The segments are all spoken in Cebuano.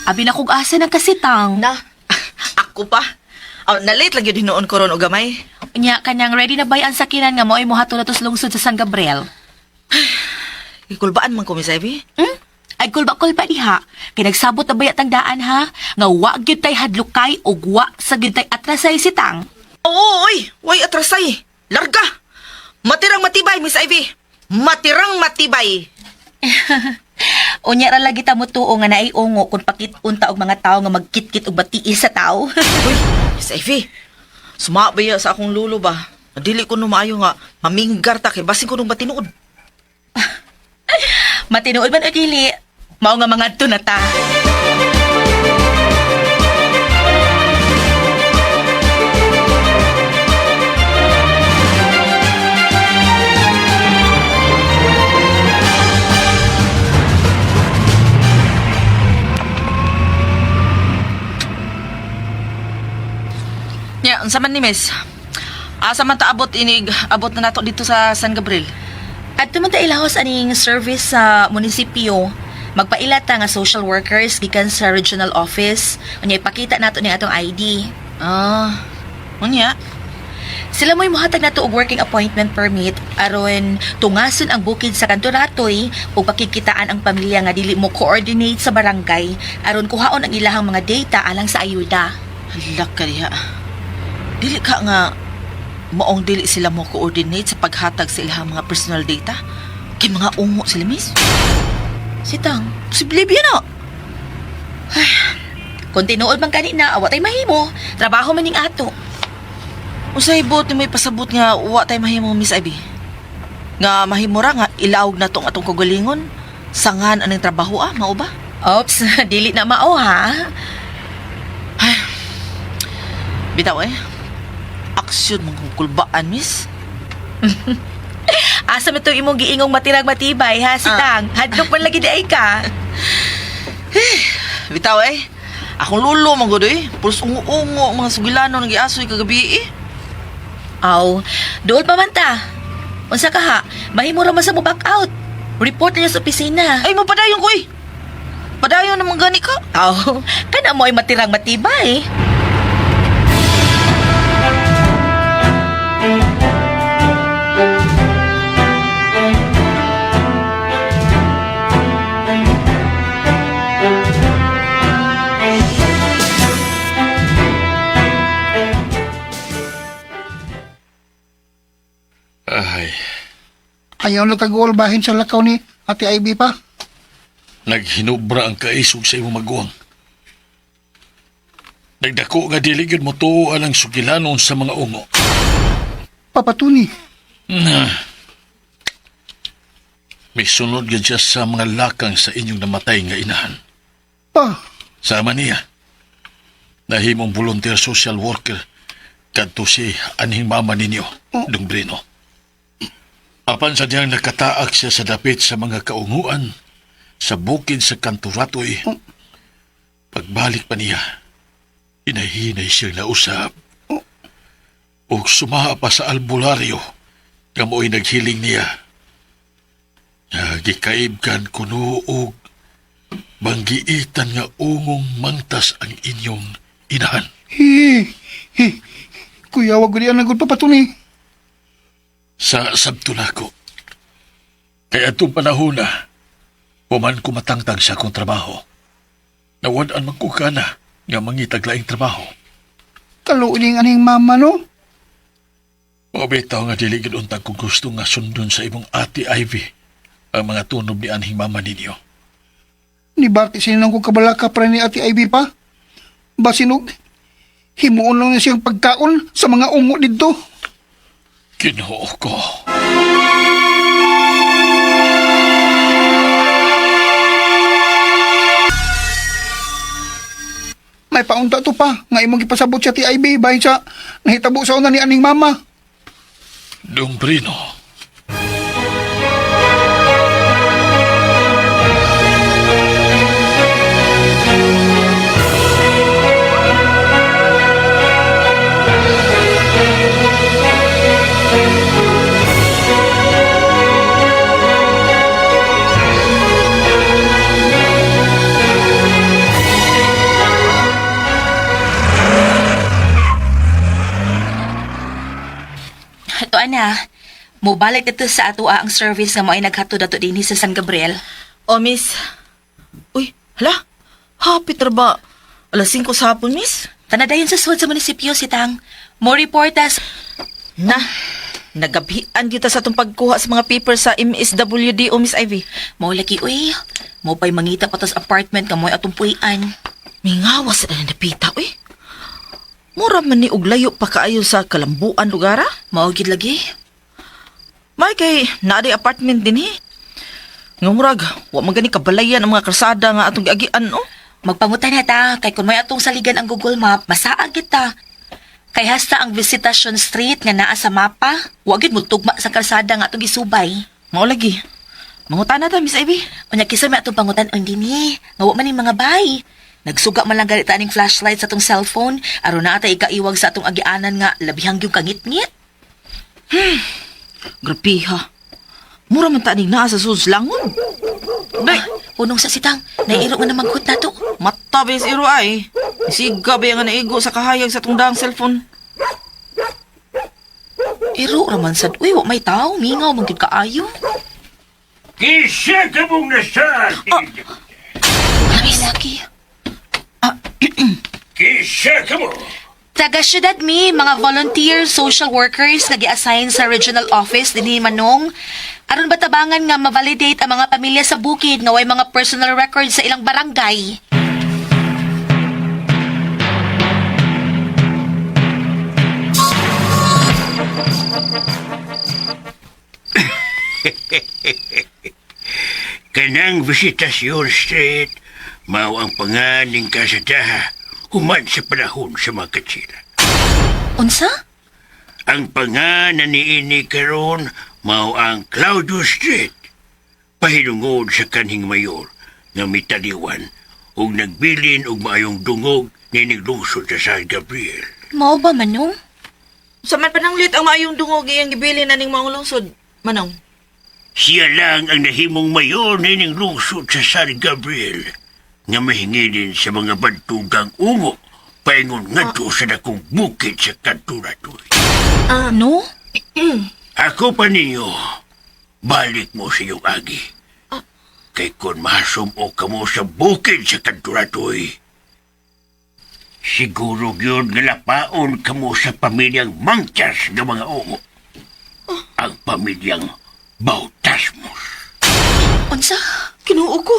Abi na kog asa ng kasitang. Na, ako pa. Oh, na-late lang yun hinuon ko ron o gamay. Nya, kanyang ready na bay ang sakinan nga mo'y mohato na tos lungsod sa San Gabriel. Ikulbaan man ko, Miss Ivy. Hmm? Ay kulba-kulba diha. Kay nagsabot na bay atang daan ha? Nga wa gyud tay hadlokay ug wa sa gyud tay atrasay sitang. Oo, oy! Way atrasay! Larga! Matirang matibay, Miss Ivy! Matirang matibay! Unya ra lagi ta mo tuo nga naay ungo kung pakit-unta og mga tawo nga magkitkit og batiis sa tao. Uy, Miss Ivy! Suma ba ya sa akong lulo ba? Dili ko no maayo nga maminggar ta kay basin ko nung batinuod. Matinuod man o dili, mao nga mangadto na ta. Nya, unsa man ni Miss? Asa man ta abot inig abot na nato dito sa San Gabriel? Adto man ta ilahos aning service sa munisipyo. Magpaila ta nga social workers gikan sa regional office. Unya ipakita nato ni atong ID. Ah, unya. Sila mo'y mohatag nato og working appointment permit aron tungason ang bukid sa kanturatoy ug pakikitaan ang pamilya nga dili mo coordinate sa barangay aron kuhaon ang ilahang mga data alang sa ayuda. Hala ka diha. Dili ka nga maong dili sila mo coordinate sa paghatag sa ilahang mga personal data. Kay mga ungo sila, Miss. Sitang, Posible ba na? kung tinuod man gani na, awa tay mahimo. Trabaho man ning ato. Unsay buot ni may pasabot nga wa tay mahimo, Miss Ivy? Nga mahimo ra nga ilawog na tong atong kagalingon. Sangan aning trabaho ah, mao ba? Oops, dili na mao ha. Bitaw eh. Aksyon mong kulbaan, Miss. Asa man tong imong giingong matirag matibay ha, sitang. Hadlok man lagi di ay ka. Bitaw eh. Akong lulo man gud eh. Pulos ungo-ungo mga sugilano nang giasoy kagabi eh. Aw, dool pa man ta. Unsa ka ha? Mahimo ra man sa mo back out. Report na sa opisina. Ay, mapadayon ko eh. Padayon naman gani ka. Aw, kana mo ay matirang matibay. Ay, Ayaw na tag-uol bahin sa lakaw ni Ate Ivy pa. naghinubra ang kaisog sa imong maguwang. Nagdako nga dili gyud mo tuoan ang sugilanon sa mga ungo. Papa Tony, Na. May sunod gyud siya sa mga lakang sa inyong namatay nga inahan. pa, Sama niya. Nahimong volunteer social worker kadto si anhing mama ninyo, Dong Brino. Apan sa diyang nakataak siya sa dapit sa mga kaunguan sa bukid sa Kanturatoy. Pagbalik pa niya, hinahinay siyang nausap. O sumaa pa sa albularyo nga mo'y naghiling niya. Nagikaibgan kuno og banggiitan nga ungong mangtas ang inyong inahan. hi, hi. Kuya, wag ko di ang Papa Tony. Sa sabto nako. Kaya itong panahon na, human kumatangtang sa akong trabaho. Nawad-an man ko ka na nga mangitag laing trabaho. Kaluining aning mama, no? Mabitaw nga dili gid untag kung gusto nga sundon sa imong ate Ivy ang mga tunob ni anhing mama ninyo. Ni Bati sinang ko kabalaka para ni Ate Ivy pa. Basinog, himuon lang niya siyang pagkaon sa mga ungo dito. Ginoo ko. May paunta to pa, nga imong gipasabot sa Ate Ivy bahin sa nahitabo sa una ni aning mama. Dong Brino. na. Mobalik dito sa atoa ang service nga mo'y naghatod ato dinhi sa San Gabriel. O, miss. Uy, hala. Hapit ra ba? Alas 5 sa hapon, miss. Tanadayon sa sud sa munisipyo si Tang. Mo reportas Na, nagabhian kita sa atong pagkuha sa mga papers sa MSWD o Miss Ivy. Mao lagi uy. Mo pa'y mangita pa tas apartment nga mo'y atong puy-an. Mingawas na napita, uy. Mura man ni og layo pa kaayo sa kalambuan lugar, ah. Mao gid lagi. May kay naa apartment din eh. Nga murag, wa man gani kabalayan ang mga kalsada nga atong giagian, oh. Magpangutan na ta kay kun may atong saligan ang Google Map, masaag kita. Kay hasta ang Visitation Street nga naa sa mapa, wa gid mo tugma sa kalsada nga atong gisubay. Mao lagi. Mangutan na ta, Miss Ivy. Unya kinsa may atong pangutan on dinhi, nga wa man ning mga bay. Nagsuga man lang ganita aning flashlight sa atong cellphone aron naa ta ikaiwag sa atong agianan nga labihang gyud kangitngit. Grabe ha. Mura man ta ning naa sa sulod langon. Day, Punong sa sitang, naiiro nga namangkot nato. mata ba yung iro ay. Siga ba yung nga naigo sa kahayag sa atong daang cellphone? Iro raman sad, uy, wa may tao, mingaw man gyud kaayo. Kinsa ka mong nasad? Ay, laki. Kinsa ka mo? Taga syudad mi, mga volunteer social workers nga gi-assign sa regional office dinhi Manong. Aron batabangan nga ma-validate ang mga pamilya sa bukid nga way mga personal records sa ilang barangay. Kanang Visitasyon Street, mao ang panganing kasadaha, human sa panahon sa mga katsila. Unsa? Ang panganan niini karon mao ang Claudio Street. Pahinungod sa kanhing mayor nga mitaliwan ug nagbilin og maayong dungog niining lungsod sa San Gabriel. Mao ba Manong? Sa man pananglit ang maayong dungog iyang gibilin na ning maong lungsod, Manong. Siya lang ang nahimong mayor nining lungsod sa San Gabriel nga mahingilin sa mga bantugang ungo paingon ngadto sa dakong bukid sa Kanturatoy. Ano? Ako pa ninyo, balik mo sa iyong agi. Kay kung mahasumo ka mo sa bukid sa Kanturatoy, siguro yun nga lapaon ka mo sa pamilyang mangkas ng mga ungo. Ang pamilyang Bautasmos. Unsa? Kinuo ko.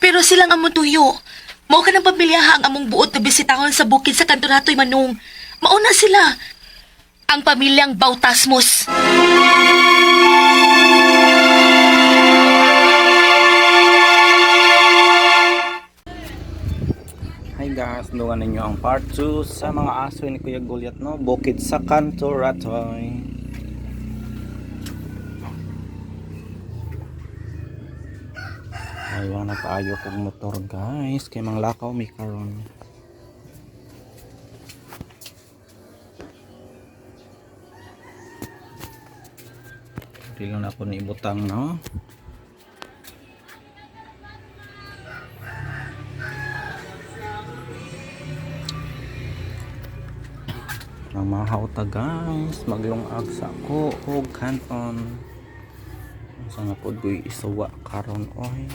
Pero silang among tuyo. Mao ka ng pamilya ha ang among buot na bisitahon sa bukid sa Kanturatoy Manong. Mauna sila. Ang pamilyang Bautasmos. Hi guys, nungan ninyo ang part 2 sa mga aso ni Kuya Goliath, no? Bukid sa Kanto Ratoy. Ayaw na kaayo kong motor guys, kay manglakaw mi karon. Di lang na ako ni ibutang, no? Namahaw ta guys, maglungag sa ako og kanton. Unsa nga pod ko'y isuwa karon oy.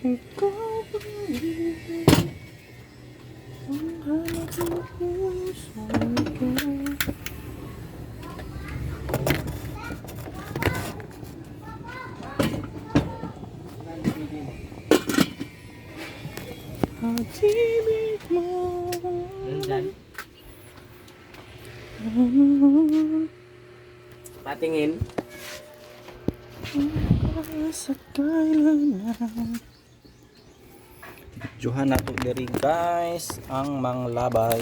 Ikaw pa rin ang hanap ng puso ko. Pag-ibig mo. Patingin. Sa kailanman. Johan nato diri guys ang manglabay.